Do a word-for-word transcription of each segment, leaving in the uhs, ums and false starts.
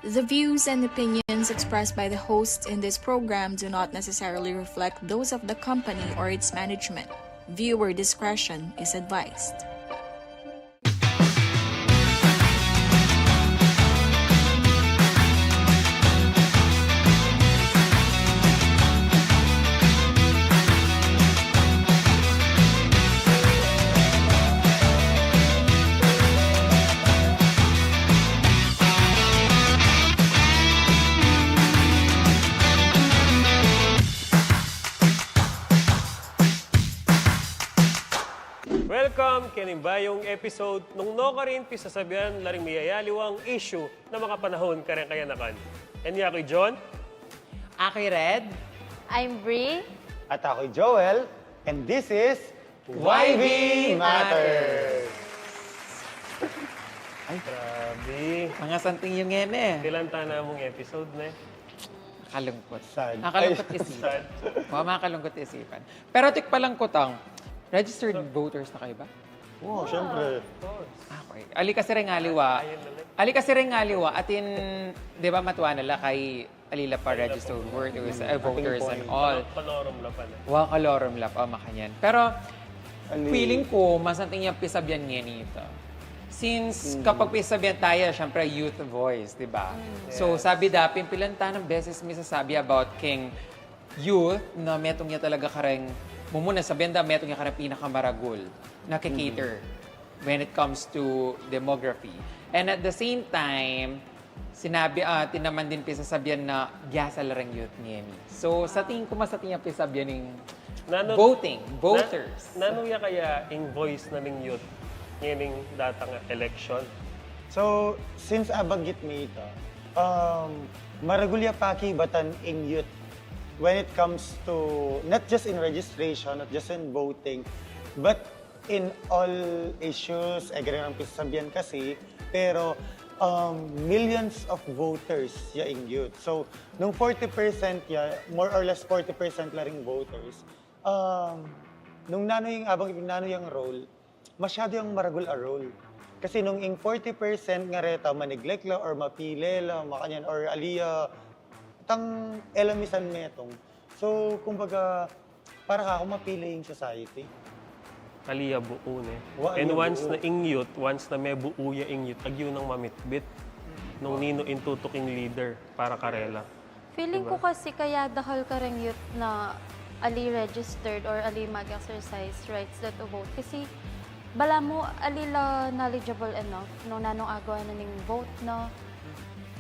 The views and opinions expressed by the hosts in this program do not necessarily reflect those of the company or its management. Viewer discretion is advised. Welcome kening bayung episode nung nukarin pisasabian la ring miyayaliwang issue na makapanahon kareng kayanakan. Enya aku i John. Aku i Red. I'm Bree. At aku i Joel. And this is Y V Matters. Ay, grabe. Mga santing yung ngene. Kailan ta namung episode ne? Makalungkot. Sad. Makalungkot isipan. Sad. Mga makalungkot isipan. Pero tik pa lang kutang, registered voters na kayu ba? Oo, syempre. Okay. Ali kasi reng aliwa. Ali kasi reng aliwa, atin, di ba, matua na la kay ali la pa registered voters, eh, voters and all. Kalorum la pa na. Wa, kalorum la pa, makanyan. Pero, feeling ko, masanting yang pisabian ngeni ita. Since, kapag pisabian taya, syempre, youth voice, di ba? So, sabi dapin, pilan tanang beses misasabi about keng youth na metung ya talaga kareng, mumuna sabian da, metung ya kareng pinakamaragul na kikater when it comes to demography. And at the same time, sinabi, ah, atin naman din pisasabian na biasa la reng youth ngeni. So, sa tingin ko, masanting yang pisabian ning voting, voters. Nanu ya kaya ing voice na ning youth ngening datang a election? So, since abanggit mi ita, um, maragul ya pakibatan ing youth when it comes to, not just in registration, not just in voting, but in all issues, e, gari ang pisasabian kasi, pero, um, millions of voters ya ing youth. So, nung forty percent ya, more or less forty percent la ring voters, um, nung nanu ing abang, nanu yang role, masyadu yang maragul a role. Kasi nung ing forty percent nga reta, ma-neglect la or mapili la, makanyan, or ali ya, tang e la misan metung. So, kumbaga, para kaku mapili ing society. Ali ya buu ne. And once na ing youth, once na mebuu ya ing youth, agyu nang mamitbit nung ninu ing tutuking leader para karela. Feeling ko kasi kaya dakal kareng youth na ali registered or ali mag-exercise rights da to vote. Kasi balamu ali la knowledgeable enough nung nanung agawa na ning vote, no?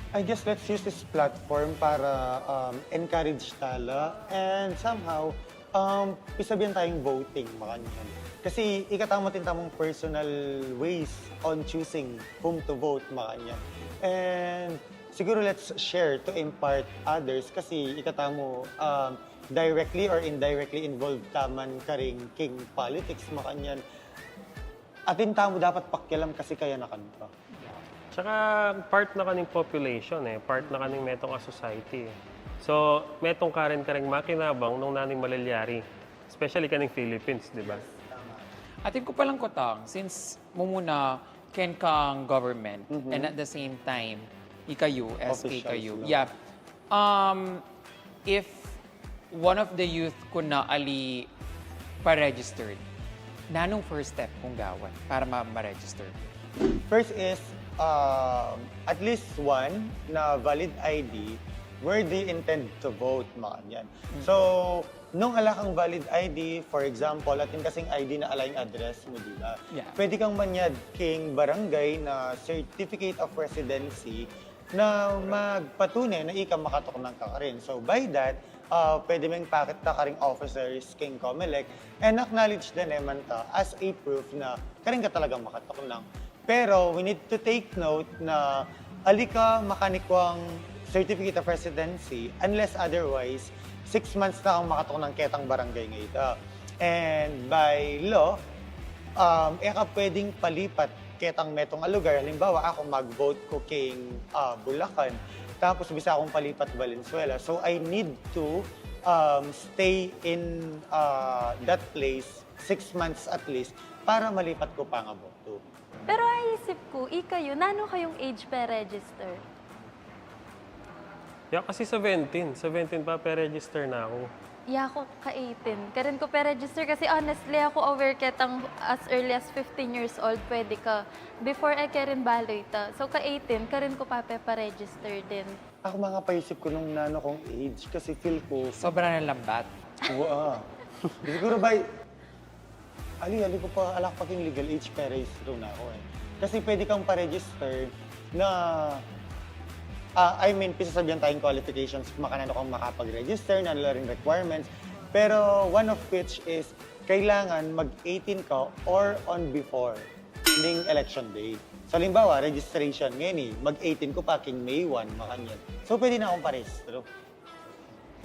I guess let's use this platform para, um, encourage tala and somehow, um, pisabian tayang voting, makanyan. Kasi ikatamu atin tamung personal ways on choosing whom to vote, makanyan. And siguro let's share to impart others kasi ikatamu, um, directly or indirectly involved taman karing king politics, makanyan. Atin tamu dapat pakialam kasi kayanakan ta. Tsaka part na kaning population, eh, part na kaning metung a society, eh. So, metung karin kareng makinabang nung nanung malalyari, especially kaning Philippines, di ba? Atin ku palang kutang, since mumuna ken kang government, and at the same time, ikayu, S K kayu. Yeah. Um, if one of the youth ku na ali pa-registered, nanung first step kung gawan para ma-, ma-register? First is, um, at least one na valid I D where they intend to vote, makanyan. So, nung ala kang valid I D, for example, atin kasing I D na ala ing address mu, di ba? Yeah. Pwede kang manyad king barangay na certificate of residency na magpatune na ika makatuknang ka karin. So, by that, ah, pwede meng pakit ta karing officers king Comelec and acknowledge da ne man ta as a proof na karin ka talagang makatuknang. Pero we need to take note na ali ka makanikwang certificate of residency unless otherwise, six months na kang makatuknang ketang barangay ngeni. And by law, um, e ka pwedeng palipat ketang metung a lugar. Halimbawa, aku mag-vote ku king, ah, Bulacan, tapos bisa kung palipat Valenzuela. So, I need to, um, stay in, ah, that place six months at least para malipat ku pangaboto. Pero aisip ku, ikayu, nanu kayung age pa-register? Ya, kasi seventeen. Seventeen pa, pe-register na aku. Ya, aku ka eighteen. Karin ku pe-register kasi honestly, aku aware ketang as early as fifteen years old, pwede ka. Before e karin balu ita. So, ka eighteen, karin ku pa pe-register din. Aku, mangapaisip ku nung nanu kung age kasi feel ku, Sobra na lambat. Wa. Siguro by, ali, ali ku pa, ala ku pa king legal age, pe-register na aku e. Kasi pwede kang pa-register na, ah, I mean, pisasabian tayung qualifications, makananu kang makapag-register, nanu la ring requirements. Pero one of which is, kailangan mag eighteen ka or on before ning election day. So, halimbawa, registration ngeni, mag eighteen ku pa king May one, makanyan. So, pwede na akung parehistro.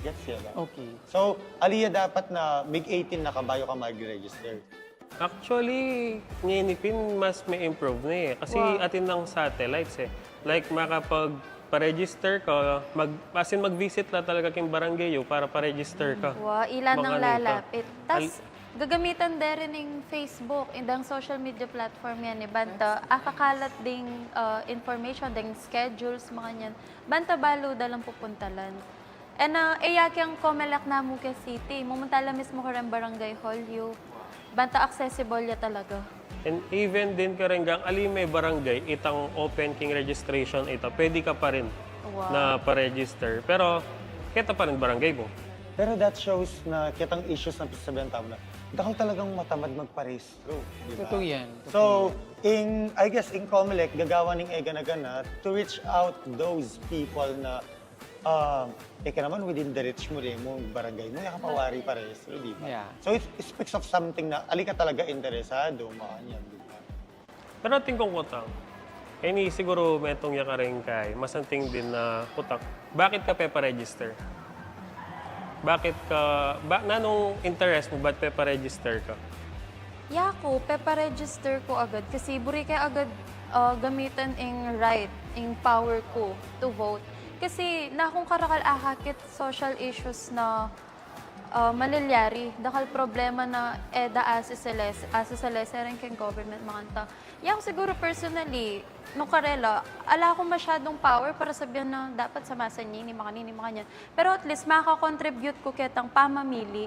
Gets ya ba? Okay. So, ali ya dapat na mig eighteen na ka bayu ka mag-register? Actually, ngeni pin mas me-improve na e. Kasi Wow. atin nang satellites e. Like, makapagpa-register ka, mag, as in, mag-visit la talaga king barangay yu para pa-register ka. Wa, ila nang Makanita. Lalapit. Tas, gagamitan de rin ing Facebook, indang social media platform yan, e. Banta, akakalat ding ah, information, ding schedules, makanyan. Banta, balu da lang pupuntalan. E na, e ya keng Comelec namu ke city, mumunta la mismu kareng barangay hall yu. Banta, accessible ya talaga. And even din kareng gang ali me barangay, itang open king registration ita, pwede ka pa rin Wow. na pa-register. Pero, keta pa rin barangay mu. Pero that shows na kitang issues na pisasabian tamu na dakal talagang matamad magparehistro, di ba? Totoo yan. So, in, I guess, in Comelec, gagawan ning e gana-gana to reach out those people na, um, e ka naman within the reach mu, di mu, barangay mu, ya ka pa wari parehistro, di ba? Yeah. So, it, it speaks of something na ali ka talaga interesado, makanyan, di ba? Pero atin kung kutak, ini siguro metung ya karing kay, masanting din na kutak. Bakit ka pepa-register? Bakit ka, ba, nanung interest mu, ba't pepa-register ka? Yaku, pepa-register ku agad kasi buri ke agad ah, gamitan ing right, ing power ku to vote. Kasi nakung karakal akakit social issues na ah, malilyari, dakal problema na e da aseselese, aseselese rin keng government, makanta. Yaku siguru personally, nung karela, ala kung masyadung power para sabian na dapat samasan ini, makanini, makanyan. Pero at least, makakontribute ku ketang pamamili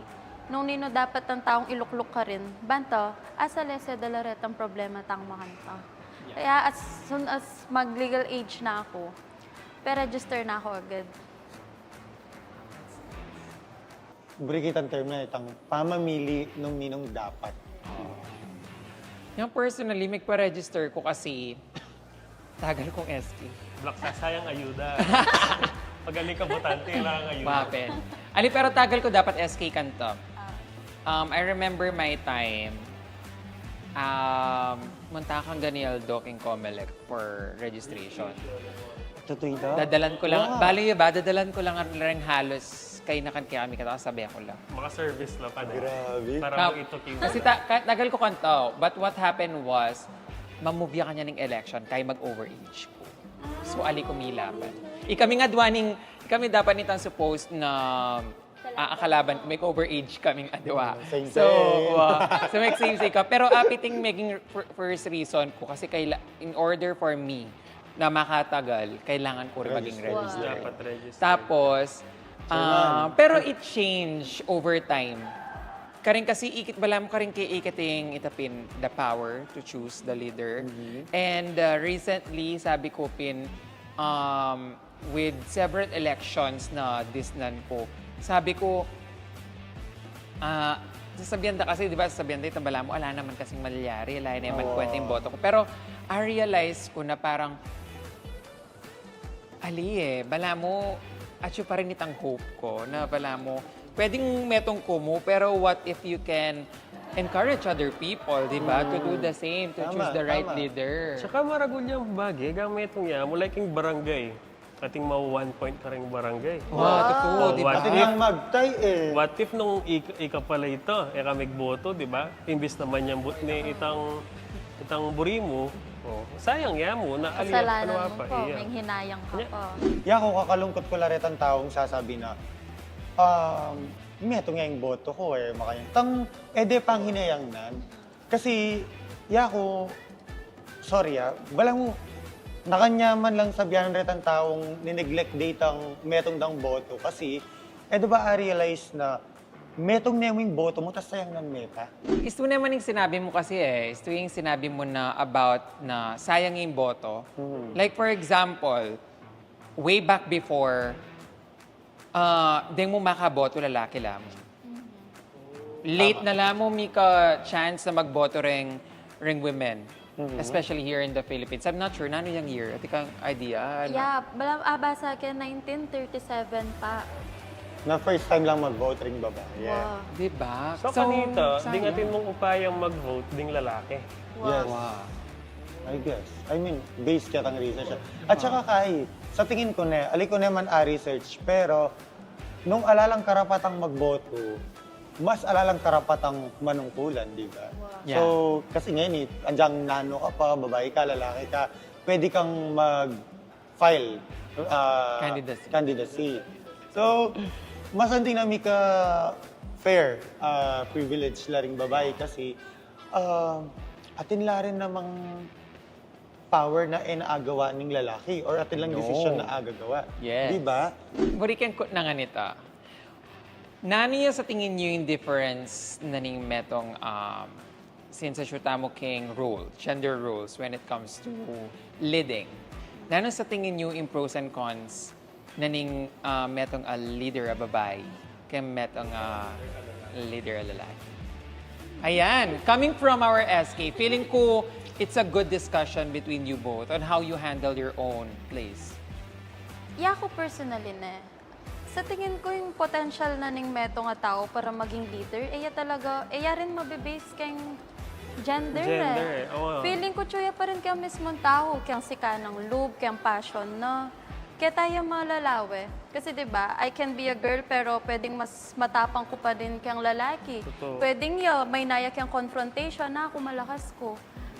nung ninu dapat tang taung ilukluk karin. Banta, aselese da la retang problema tang makanta. Kaya as soon as mag-legal age na aku, pe-register na aku agad. Buri kitang term na itang pamamili nung ninung dapat. Yung personally, magpa-register ku kasi tagal kung S K. Black sa sayang ayuda. Pag ali ka botante, kailangan ayuda. Wapen. Ali, pero tagal ku dapat S K kanto. Um, I remember my time, um, munta kang Ganieldo king Comelec for registration. Totoo ita? Dadalan ku lang, Wow. bali ba, dadalan ku lang rin halos kay nakan kaya kami kata, sabi ku lang. Maka-service la pa na. Grabe. Para Kap- mo ito king Kasi ta- ka- tagal ku kanto, but what happened was, mamove ya kanya ning election, kay mag-overage ku. So, ali ku milaban. Ikami nga dua ning, ikami dapat nitang supposed na ah, akalaban ku, mag-overage kaming adwa. Same, So, same. Wa, so, mag-same, same ka. Pero apiting maging fir- first reason ku, kasi kaila, in order for me na makatagal, kailangan ku rin maging Register. register. Dapat register. Tapos, ah, pero it changed over time. Karin kasi ikit, balamu karin kay ikit ing ita pin the power to choose the leader. And uh, recently, sabi ku pin, um, with several elections na disnan ku, sabi ku, ah, sasabian da kasi, di ba, sasabian da, ita balamu, ala naman kasing malyari, ala na naman kwenta ing boto ku. Pero, I realize ku na parang, ali e, balamu, atyu pa rin itang hope ku, na balamu, pwedeng metung kumu, pero what if you can encourage other people, di ba, to do the same, to Tama, choose the right tama. Leader. Tsaka maragul yang bage, ga metung ya mu, like ing barangay. Ating mau one point karing barangay. Wow, totoo, Oh, di what ba? Pati nga magtay e. What if nung ik- ika pala ita, e ka migboto, di ba? Imbis na manyambut ne itang, itang buri mu, oh, sayang ya mu, na ali, Kasalanan ano mu pa, pa, iya. menghinayang ka Nya- pa. Yaku, kakalungkut ku la retang taung sasabi na, um, metung ya ing boto ku e, makanyan. Tang, e de pang hinayang nan. Kasi, yaku, sorry ah, balamu, Nakanyaman lang sabyan retang taung nineglect de itang metung dang boto kasi, e, di ba, a-realize na metung ne mu ing boto mu, tas sayang nang meta. Istu naman ing sinabi mu kasi, e, istu ing sinabi mu na about na sayang ing boto. Mhm. Like, for example, way back before, ah, deng mu makaboto, lalaki la mu. Late Tama. na la mu mika chance na magboto reng, reng women, Mhm. especially here in the Philippines. I'm not sure, nanu yang year? Atin kang idea? Ano? Yeah, bala, ah, basa ke nineteen thirty-seven pa. Na first time lang mag-vote ring babae. Yeah. Wow. Di ba? So, so, kanita, sayang. Ding atin mung upayang mag-vote ding lalaki. Wow. Yes. Wow. I guess. I mean, based ketang research. At saka, Kai, sa tingin ku ne, ali ku ne man a-research, pero nung ala lang karapatang magboto, mas ala lang karapatang manungkulan, di ba? Wow. Yeah. So, kasi ngayon, e, andyang nanu ka pa, babae ka, lalaki ka, pwede kang mag-file, ah, Candidacy. candidacy. So, mas anting na mika fair, ah, privilege la ring babae kasi, ah, atin la rin namang power na e na agawa ning lalaki or atin lang No. desisyon na agagawa. Yes. Di ba? Buri keng kutnan nita. Nanu ya sa tingin yu ing difference na ning metung, um, since atyu tamu keng role, gender roles when it comes to leading? Nanu sa tingin yu ing pros and cons na ning, ah, metung a leader a babai keng metung a leader a lalaki? Ayan, coming from our S K, feeling ko it's a good discussion between you both on how you handle your own place. Yaku personally ne, sa tingin ku ing potential na ning metung a tau para maging leader, e ya talaga, e ya rin mabe-base keng gender, Gender, e. e, oo. Feeling ku, atyu ya pa rin keng mismung tau, keng sikan nang lub, keng passion na. Keta ya malalawe. Kasi, di ba, I can be a girl, pero pwedeng mas matapang ku pa rin keng lalaki. Totoo. Pwedeng ya, mainaya keng confrontation, na aku malakas ku.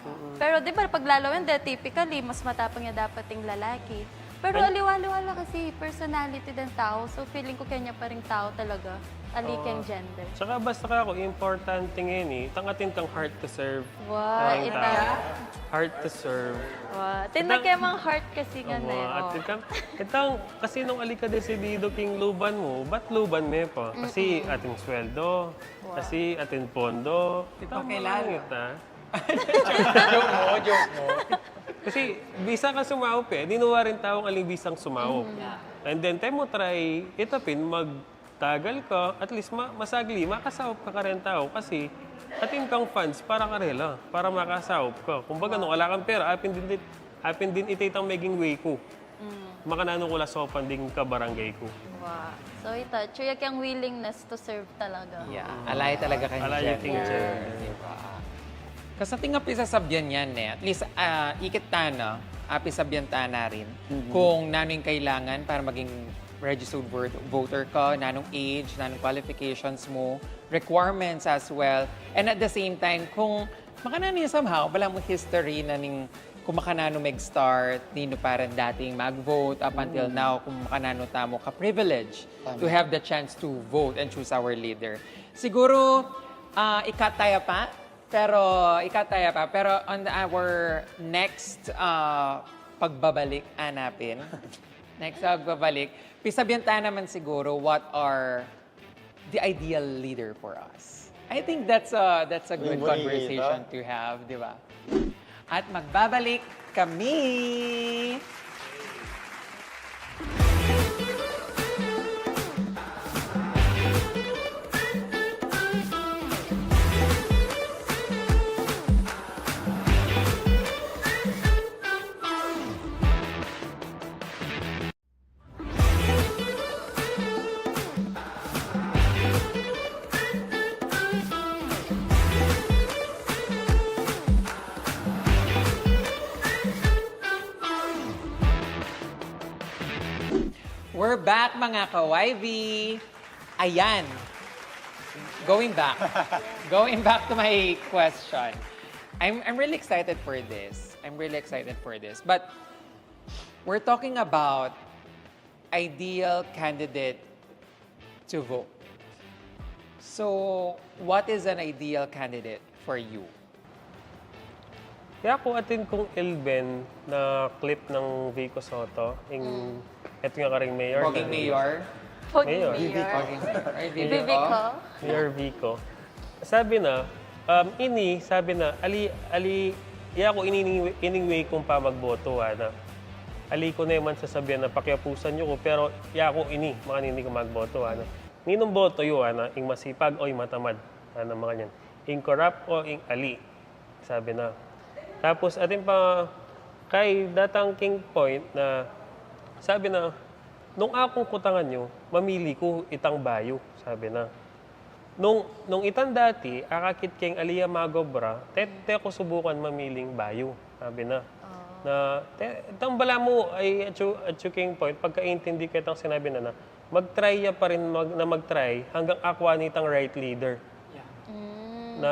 Mm-mm. Pero, di ba, pag lalawen, de, typically, mas matapang ya dapat ing lalaki. Pero Ay- aliwa-liwa la kasi personality deng tau. So, feeling ku kenya pa ring tau talaga, ali Oo. keng gender. Tsaka basta ka ako, importante ngeni, itang atin kang heart to serve. Wa, Ay, ita. tama. Heart to serve. Wa, atin na Itang kemang heart kasi nga Wa, ne, at o. itang, itang, kasi nung ali ka desidido king luban mu, ba't luban me pa? Kasi Mm-mm. atin sweldo, Wa. kasi atin pondo. Ita Itang kailan? mga ita. Joke mo, joke mo. Kasi bisa kang sumaup e, di nu waring taung aling bisang sumaup. Mhm. Yeah. And then, tamu try, ita pin, magtagal ka, at least ma-, masagli, makasaup ka kareng tau. Kasi, atin kang funds para karela, para makasaup ka. Kumbaga, nung ala kang pera, apin din, apin din ita itang meging way ku. Mm. Makananu ku la saupan ding kabarangay ku. Wa. So, ita, atyu ya keng willingness to serve talaga. Yeah. Alay talaga kang Alay gender. kang gender. Di ba? Kasi atin kang pisasabyan yan e. At least, ah, ikit tana, ah, pisabyan tana rin Mhm. kung nanu ing kailangan para maging registered voter, voter ka, nanung age, nanung qualifications mu, requirements as well. And at the same time, kung makananu ya somehow, balamu history na ning kung makananu mag-start, ninu pa rin dating mag-vote, up until Mm. now, kung makananu tamu ka-privilege Tama. to have the chance to vote and choose our leader. Siguro, ah, i-cut taya pa, pero, i-cut taya pa, pero on our next, ah, pagbabalik, anapin, next pagbabalik, pisabyan taya naman siguro what are the ideal leader for us. I think that's a, that's a good Yung bunyi conversation ito. to have, di ba? At magbabalik kami. We're back, mga ka-Y V. Ayan. Going back. Going back to my question. I'm, I'm really excited for this. I'm really excited for this. But we're talking about ideal candidate to vote. So, what is an ideal candidate for you? Kaya ku atin kung ilben na clip nang Vico Sotto, ing, eto nga karing mayor. Poging mayor. Mayor. Poging mayor. Ay, Vivico. Vivico. Mayor Vico. Sabi na, um, ini, sabi na, ali, ali, iya ku ini, ini, ining way kung pamagboto, ana. Ali ku naman sasabian na pakiapusan yu ku, pero iya ku ini, makanini ku magboto, ana. Ninung boto yu, ana, ing masipag o ing matamad, ana, makanyan. Ing corrupt o ing ali, sabi na. Tapos, atin pa, kay datang king point na, sabi na, nung akung kutangan yu, mamili ku itang bayu, sabi na. Nung, nung itang dati, akakit keng ali ya magobra, te, te ku subukan mamiling bayu, sabi na. Na, te, itang bala mu, ay, atsu, atsu king point, pagkaintindi ku itang sinabi na, na, mag-try ya pa rin mag, na mag-try hanggang akwa nitang right leader. Na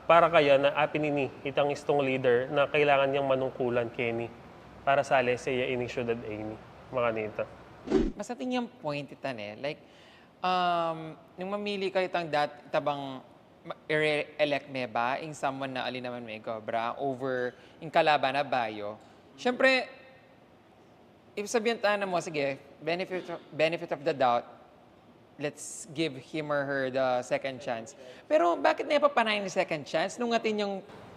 para kaya na apin ini, itang istung leader na kailangan yang manungkulan keni para salese ya ining syudad a ini. Makanita. Mas atin yang point ita ne. Like, um, nung mamili kayu itang dat, ita bang ma- i-re-elect me ba, ing someone na ali naman magobra, over ing kalaban a bayu. Siyempre, if sabian ta na mu, sige, benefit, benefit of the doubt, let's give him or her the second chance. Pero bakit ne papanay ni second chance nung atin yang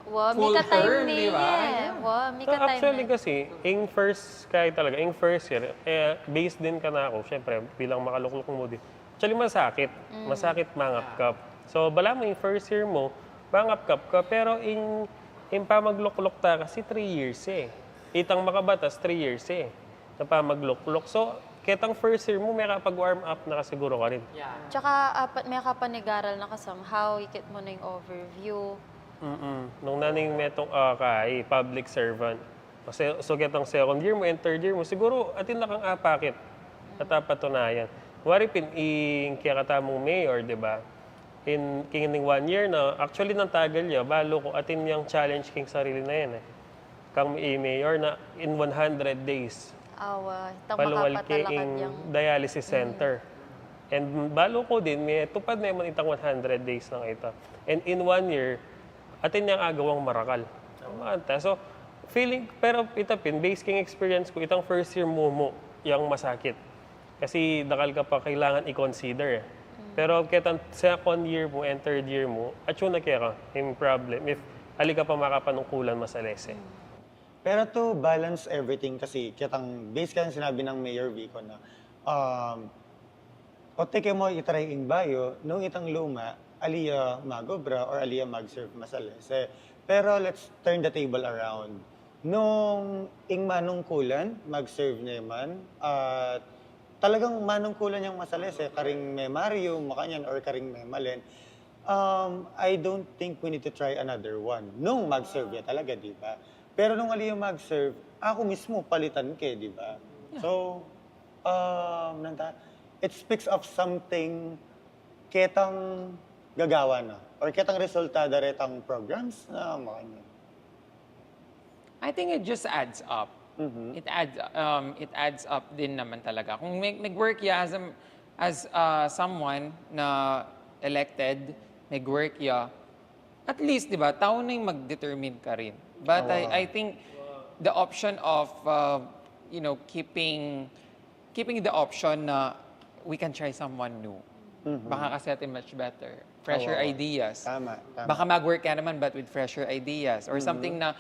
Wa, full mika-time term, ne di ba? Yan. Wa, mika-time Actually ne. Kasi, ing first, kaya talaga, ing first year, eh, based din ka na ako, syempre, bilang makaluklukan mu din. Actually, masakit. Masakit mangapkap. So, bala mu ing first year mu, mangapkap ka, pero ing, ing pamaglukluk ta kasi three years eh. Itang makabatas, three years eh. Na pamaglukluk. So, ketang first year mu, mekapag-warm up na ka siguro karin. Yeah. Tsaka apat, mekapanigaral na ka somehow, ikit mu na ing overview. Mm-mm. Nung naning metung, ah, ka, eh, public servant. Kasi, so, ketang second year mu and third year mu, siguro, atin na kang apakit. At apatunayan. Wari pin, ing kekatamung mayor, di ba? In, king ining one year na, actually, nang tagal ya, balu ku, atin yang challenge king sarili na yan eh. Kang i-mayor na in one hundred days, Awa, itang paluwal ke makapatalakad ing yang dialysis center. And balu ku din, metupad na man itang one hundred days na ita. And in one year, atin yang agawang marakal. Manta. So, feeling, pero ita pin, based king experience ku, itang first year mu mu yang masakit. Kasi dakal ka pa kailangan i-consider eh. Pero ketang second year mu and third year mu, atsu na keka ing problem if ali ka pa makapanungkulan masalese. Pero to balance everything kasi, ketang base ka ng sinabi ng Mayor Vico na, um, o teke mo itry ing bayu, nung itang luma, ali ya magobra or ali ya mag-serve masalese. Pero let's turn the table around. Nung ing manungkulan, mag-serve naman, at talagang manungkulan yang masalese, karing me-Mario, makanyan, or karing me-Malen, um, I don't think we need to try another one. Nung mag-serve ya talaga, di ba? Pero nung ali ya mag-serve, aku mismo, palitan ke, di ba? So, um, nanta, it speaks of something ketang gagawa na, or ketang resulta da retang programs na makanyan. I think it just adds up. It adds um, it adds up din naman talaga. Kung may, nag-work ya as, a, as uh, someone na elected, nag-work ya, at least, di ba, tao na yung mag-determine ka rin. But I, I think the option of, uh, you know, keeping keeping the option na we can try someone new. Baka kasi atin much better. Fresher Oo. Ideas. Tama, tama. Baka mag-work ka naman but with fresher ideas or something na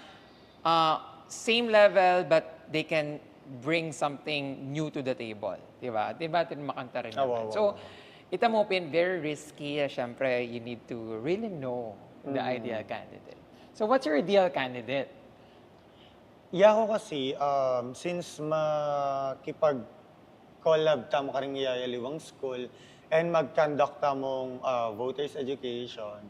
uh, same level but they can bring something new to the table. Di ba? Di ba atin makanta rin Oo, naman? oo, So, oo. Ita mu pin, very risky. Eh, syempre, you need to really know the ideal candidate. So, what's your ideal candidate? Yaku kasi, um, since makipag-collab tamu karing iyayaliwang school and mag-conduct tamung uh, voters education,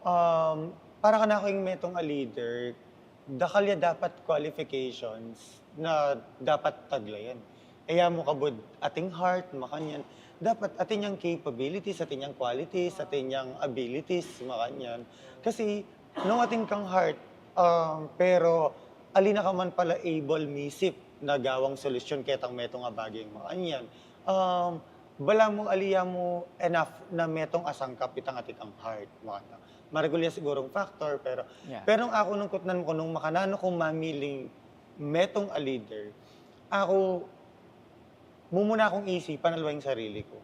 um, para kanaku ing metung a leader, dakal ya dapat qualifications na dapat taglayan. E ya mu kabud ating heart, makanyan. Dapat atin yang capabilities, atin yang qualities, atin yang abilities, makanyan. Kasi nung atin kang heart, um, pero ali na ka man pala able misip na gawang solusyon ketang metung a bage, makanyan. Um, bala mu ali ya mu enough na metung a sangkap itang atin kang heart, makanyan. Maragul ya sigurung factor, pero, yeah, pero nung aku, nung kutnan mu ku nung makananu kung mamiling metung a leader, aku, mumuna kung isipan ala ing sarili ku.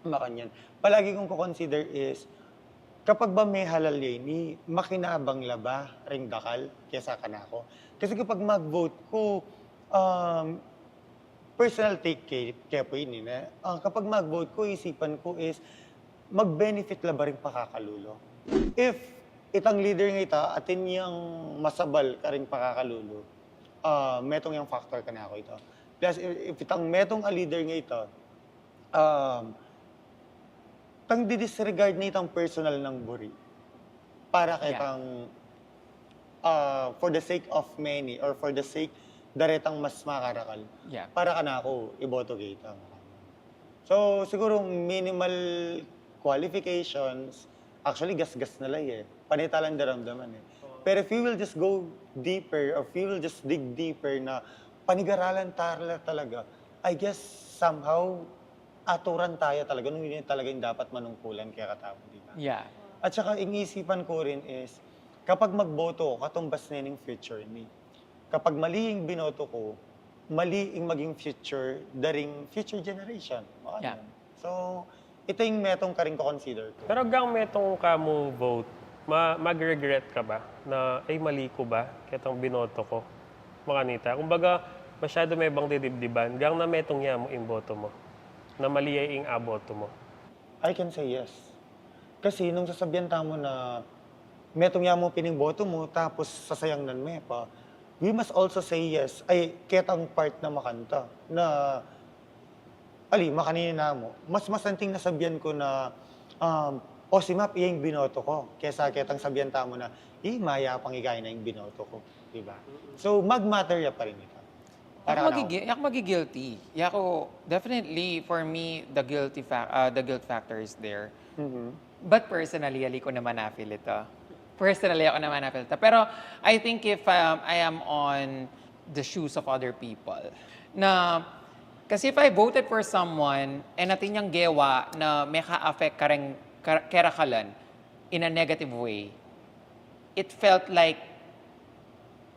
Makanyan. Palagi kung ko-consider is, kapag ba mehalal ya ini, makinabang la ba ring dakal kesa kanaku? Kasi kapag mag-vote ku, um, personal take ke, ke pu ini, ne? Ah, kapag mag-vote ku, isipan ku is, mag-benefit la ba ring pakakalulu? If itang leader nga ita, atin yang masabal karing pakakalulu, ah, metung yang factor kanaku ita. Plus, if, if itang metung a leader nga ita, um, tang di-disregard na itang personal nang buri para, yeah, ketang, ah, for the sake of many or for the sake daretang mas makarakal. Yeah. Para kanaku, iboto ke ita. So, siguro minimal qualifications, actually, gasgas na la, eh. Pane ta lang daramdaman, eh. Pero if we will just go deeper, or if we will just dig deeper na panigaralan ta la talaga, I guess somehow, aturan ta ya talaga nung ini talaga ing dapat manungkulan kekatamu, di ba? Yeah. At saka, ing isipan ku rin is, kapag magboto ku, katumbas ne ning future mi. Kapag mali ing binoto ku, mali ing maging future da ring future generation. Makanyan. Yeah. So, ita ing metung karing ko-consider ku. Pero gang metung ka mu vote, ma-, mag-regret ka ba na, "Ay, mali ku ba ketang binoto ku?" Makanita. Kumbaga, masyadu me bang didibdiban, gang na metung ya mu ing boto mu, na mali ya ing aboto mu? I can say yes. Kasi nung sasabian tamu na metung ya mu pin ing boto mu, tapos sasayangnan me pa, we must also say yes. Ay, ketang part na makanta, na, ali, makanini namu, mas masanting na sabian ku na, um, "O, si Map, iya ing binoto ku," kesa ketang sabian tamu na, "I, mayapang ika, ina ing binoto ku." Di ba? So, mag-matter ya pa rin ita. Para aku kanaku, magigi-, aku magi-guilty. Yaku, definitely, for me, the guilty fa-, uh, the guilt factor is there. Mhm. But personally, ali ku naman na-feel ita. Personally, aku naman na-feel ita. Pero I think if, um, I am on the shoes of other people, na, kasi if I voted for someone, and atin yang gewa na meka-affect kareng, kar-, kerakalan in a negative way, it felt like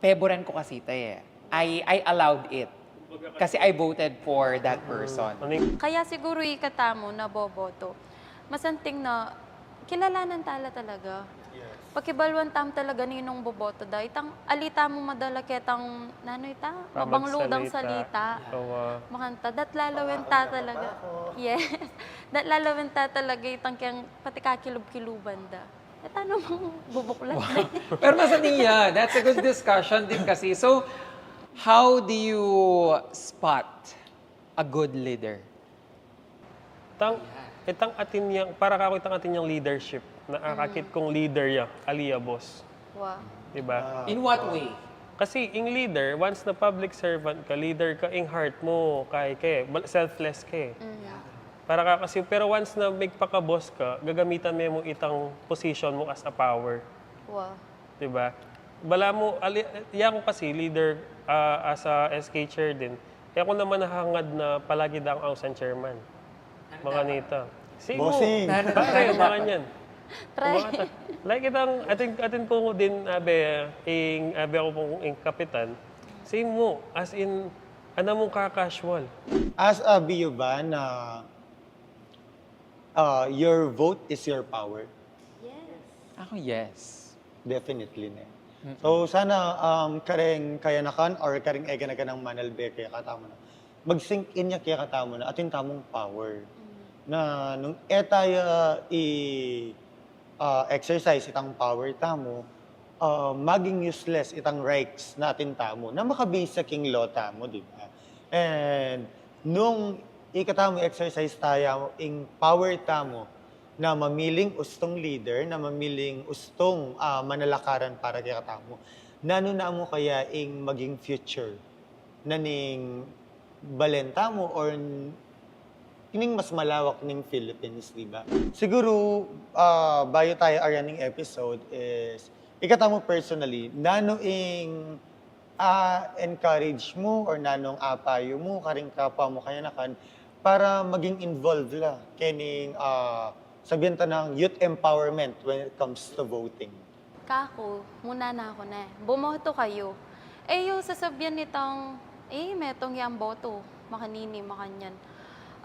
favoran ku kasi ita, eh. I, I allowed it. Kasi I voted for that person. Ano yung Kaya siguro ikatamu naboboto, masanting na kilalanan ta la talaga. Yes. Pakibaluan tamu talaga ninung boboto da. Itang ali tamu madala ketang, nanu ita? Mabanglu dang salita. Pamagsalita. Awa. Makanta, dat lalawen ta talaga. Yes. Dat lalawen ta talaga itang keng pati kakilub-kiluban da. E, tanu mang bubuklat na. Pero masanting ya, that's a good discussion din kasi. So, how do you spot a good leader? Tang, itang atin yang, para kaku itang atin yang leadership, na akakit kung leader ya, ali ya boss. Wow. Diba? In what way? Kasi ing leader, once na public servant ka, leader ka, ing heart mu, kaya ka, eh, bal-, selfless ka, eh. Mm. Para ka kasi, pero once na migpaka-boss ka, gagamitan me mu itang position mu as a power. Wow. Diba? Bala mu, ali-, yaku kasi, leader, ah, as a S K chair din. Yaku naman nahangad na palagi dang ausan chairman. Makanita. Si Bossing. Pare, makanyan. Try. Like itang, atin, atin ku din, abe, ing, abe aku pung ing kapitan. Si mu, as in, ana mu ka-casual. As a B U ba na, uh, your vote is your power? Yes. Ako, yes. Definitely, ne. Mm-mm. So, sana, um, kareng kayanakan or kareng eganakan nang manalbe kekatamu na, mag-sink in ya kekatamu na atin tamung power. Mm. Na nung e ta ya i, ah, exercise itang power tamu, ah, maging useless itang rights na atin tamu na makabase sa king law tamu, di ba? And nung ikatamu exercise ta ya ing power tamu, na mamiling ustung leader, na mamiling ustung, ah, manalakaran para kekatamu, nanu namu kaya ing maging future na ning balen tamu or n-, ining mas malawak ning Philippines, di ba? Siguro, ah, bayu tayu aryan ning episode is, ikatamu personally, nanu ing a-encourage mu or nanung apayu mu karing kapwa mu kayanakan para maging involved la kening, ah, sabian ta nang youth empowerment when it comes to voting? Kaku, muna na ku ne. Bumoto kayu. E yu sasabyan itang, e, metung yang boto, makanini, makanyan.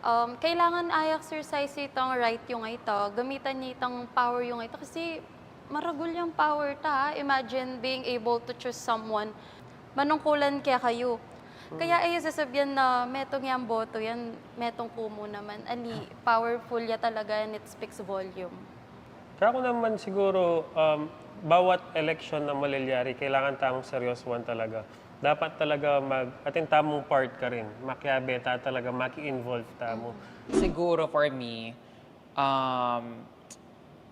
Um, kailangan i-exercise yu itang right yu ngeni, gamitan yu itang power yu ngeni, kasi maragul yang power ta, ha? Imagine being able to choose someone. Manungkulan kekayu. Kaya e yu sasabyan na metung yang boto yan, metung ku mu naman. Ali, powerful ya talaga and it speaks volume. Kaku naman siguro, um, bawat eleksyon na malilyari, kailangan tamung seryosuhan talaga. Dapat talaga mag, atin tamung part karin. Makiabe ta talaga, maki-involve tamu. Siguro for me, um,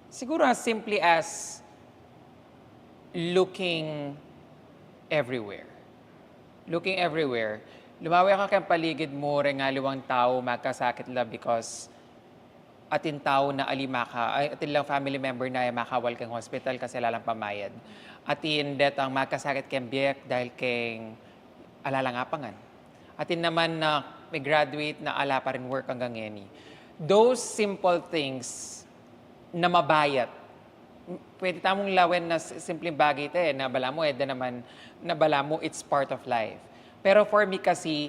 siguro as simply as looking everywhere. Looking everywhere. Lumawe ka keng paligid mu, reng aliwang tau magkasakit la because atin tau na ali maka, ay, atin lang family member na e makawal keng hospital kasi ala lang pamayad. Atin detang magkasakit keng biek dahil keng ala lang apangan. Atin naman na may graduate na ala pa rin work anggang ngeni. Those simple things na mabayat. Pwede tamung lawen na s-, simpleng bagay ita e, na balamu, e, da naman, na balamu, it's part of life. Pero for me kasi,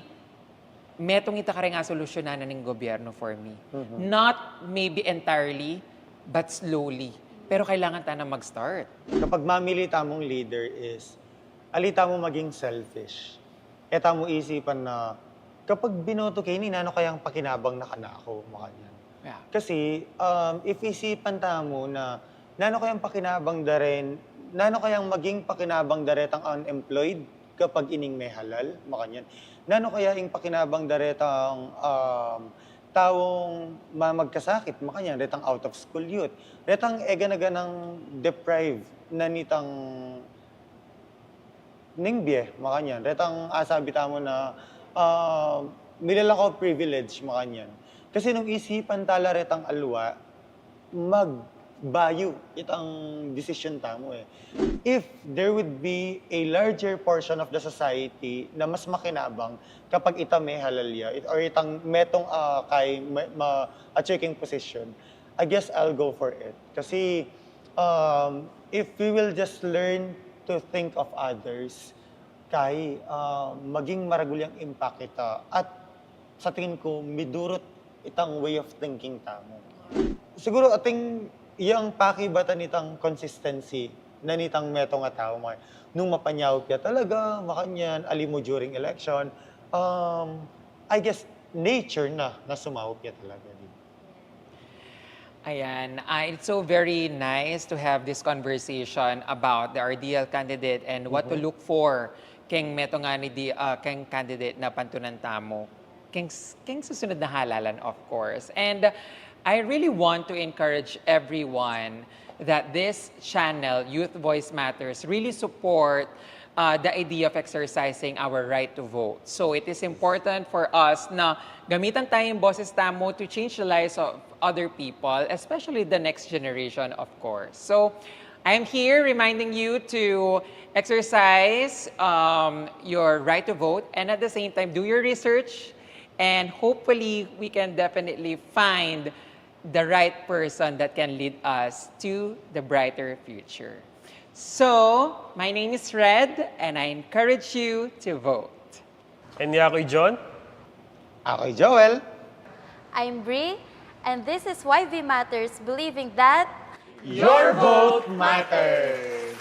metung ita kareng asolusyonan na ning gobyerno for me. Not maybe entirely, but slowly. Pero kailangan ta na mag-start. Kapag mamili tamung leader is, ali tamu maging selfish. E tamu isipan na, kapag binoto ke ini, nanu kayang pakinabang na kanaku, makanyan. Yeah. Kasi, um, if isipan tamu na, nanu kayang pakinabang da rin, nanu kayang maging pakinabang da retang unemployed kapag ining mehalal, makanyan. Nanu kaya ing pakinabang da retang, um, taung ma-, magkasakit, makanyan, retang out of school youth, retang e gana-ganang deprive na nitang ning bie, makanyan. Retang asabi tamu na, ah, milalakaw privilege, makanyan. Kasi nung isipan ta la retang aliwa, magbayu itang desisyon tamu e. If there would be a larger portion of the society na mas makinabang kapag ita mehalal ya, it-, or itang metung, ah, kay ma-, ma-, achieving position, I guess I'll go for it. Kasi, um, if we will just learn to think of others, kay, ah, maging maragul yang impact ita. At sa tingin ku, midurut itang way of thinking tamu. Siguro, atin yang pakibatan itang consistency na nitang metung a tau, ma-, nung mapanyaup ya talaga, makanyan, ali mu during election, um, I guess, nature na, na sumaup ya talaga, di ba? Ayan. Ah, it's so very nice to have this conversation about the ideal candidate and what to look for keng metung a ni di, ah, keng candidate na pantunan tamu. Keng s-, keng susunod na halalan, of course. And, uh, I really want to encourage everyone that this channel, Youth Voice Matters, really support uh, the idea of exercising our right to vote. So it is important for us na gamitan ta ing boses tamu to change the lives of other people, especially the next generation, of course. So I'm here reminding you to exercise, um, your right to vote, and at the same time, do your research, and hopefully we can definitely find the right person that can lead us to the brighter future. So, my name is Red, and I encourage you to vote. And yaku i John. Aku i Joel. I'm Bree, and this is Y V Matters, believing that Your vote matters.